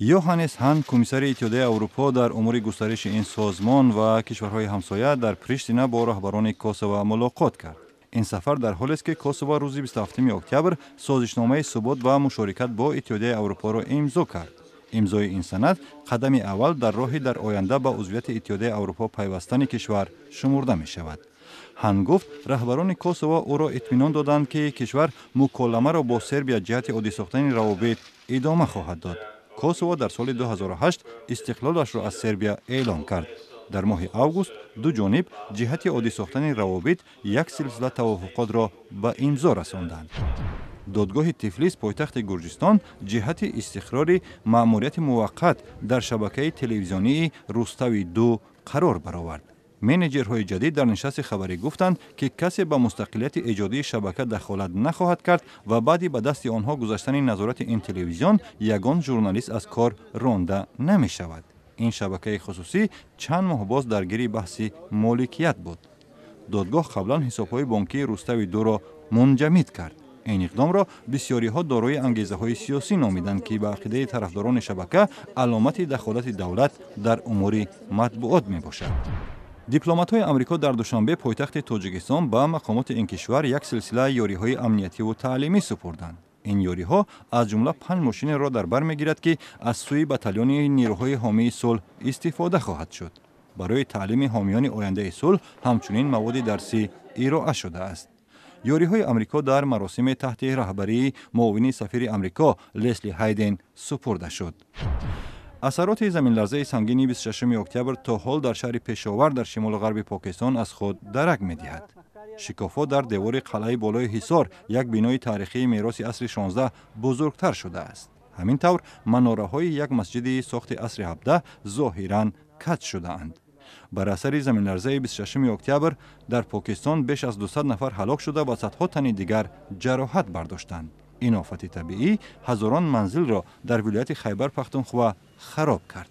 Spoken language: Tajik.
Йоҳаннес Ҳан, комиссари Иттиҳодияи Аврупо дар умури густариши ин созмон ва кишварҳои ҳамсоя, дар Приштина бо роҳбарони Косово мулоқот кард. Ин сафар дар ҳолест, ки Косово рӯзи 27 октябр созишномаи субот ва мушорикат бо Иттиҳодияи Аврупоро имзо кард. Имзои ин санад қадами аввал дар роҳи дар оянда ба узвияти Иттиҳодияи Аврупо пайвастани кишвар шумурда мешавад. Ҳан гуфт, раҳбарони Косово ӯро итминон доданд, ки кишвар муколамаро бо Сербия ҷиҳати оддӣ сохтани равобит идома хоҳад дод. Косово дар соли 2008 истиқлолашро аз Сербия эълон кард. Дар моҳи август ду ҷониб ҷиҳати оддӣ сохтани равобит як силсила тавофуқотро ба имзо расонданд. Додгоҳи Тифлис, пойтахти Гурҷистон, ҷиҳати истиқрори маъмурияти муваққат дар шабакаи телевизионии Рустави ду қарор баровард. Менеҷерҳои ҷадид дар нишасти хабарӣ гуфтанд, ки касе ба мустақилияти эҷодии шабака дахолат нахоҳад кард ва баъди ба дасти онҳо гузаштани назорати ин телевизион ягон журналист аз кор ронда намешавад. Ин шабакаи хусусӣ чанд моҳ боз даргири баҳси моликият буд. Додгоҳ қаблан ҳисобҳои бонкии Рустави дуро мунҷамид кард. Ин иқдомро бисёриҳо дорои ангезаҳои сиёсӣ номиданд, ки ба ақидаи тарафдорони шабака аломати дахолати давлат дар умури матбуот мебошад. Дипломатҳои Амрико дар Душанбе, пойтахти Тоҷикистон, ба мақомоти ин кишвар як силсила ёриҳои амниятиву таълимӣ супурданд. Ин ёриҳо аз ҷумла панҷ мошинеро дар бар мегирад, ки аз сӯи батальони нерӯҳои ҳомии сулҳ истифода хоҳад шуд. Барои таълими ҳомиёни ояндаи сулҳ ҳамчунин маводи дарсӣ ироа шудааст. Ёриҳои Амрико дар маросиме таҳти раҳбарии муовини сафири Амрико Лесли Ҳайден супурда шуд. Асароти заминларзаи сангини 26 октябр то ҳол дар шаҳри Пешовар дар шимолу ғарби Покистон аз худ дарак медиҳад. Шикофҳо дар девори қалъаи болои Ҳисор, як бинои таърихии мероси асри 16, бузургтар шудааст. Ҳамин тавр, манораҳои як масҷиди сохти асри 17 зоҳиран каҷ шудаанд. Бар асари заминларзаи 26 октябр дар Покистон беш аз 200 нафар ҳалок шуда ва садҳо тани дигар ҷароҳат бардоштанд. Ин офати табиӣ ҳазорон манзилро дар вилояти Хайбар Пахтунхва хароб кард.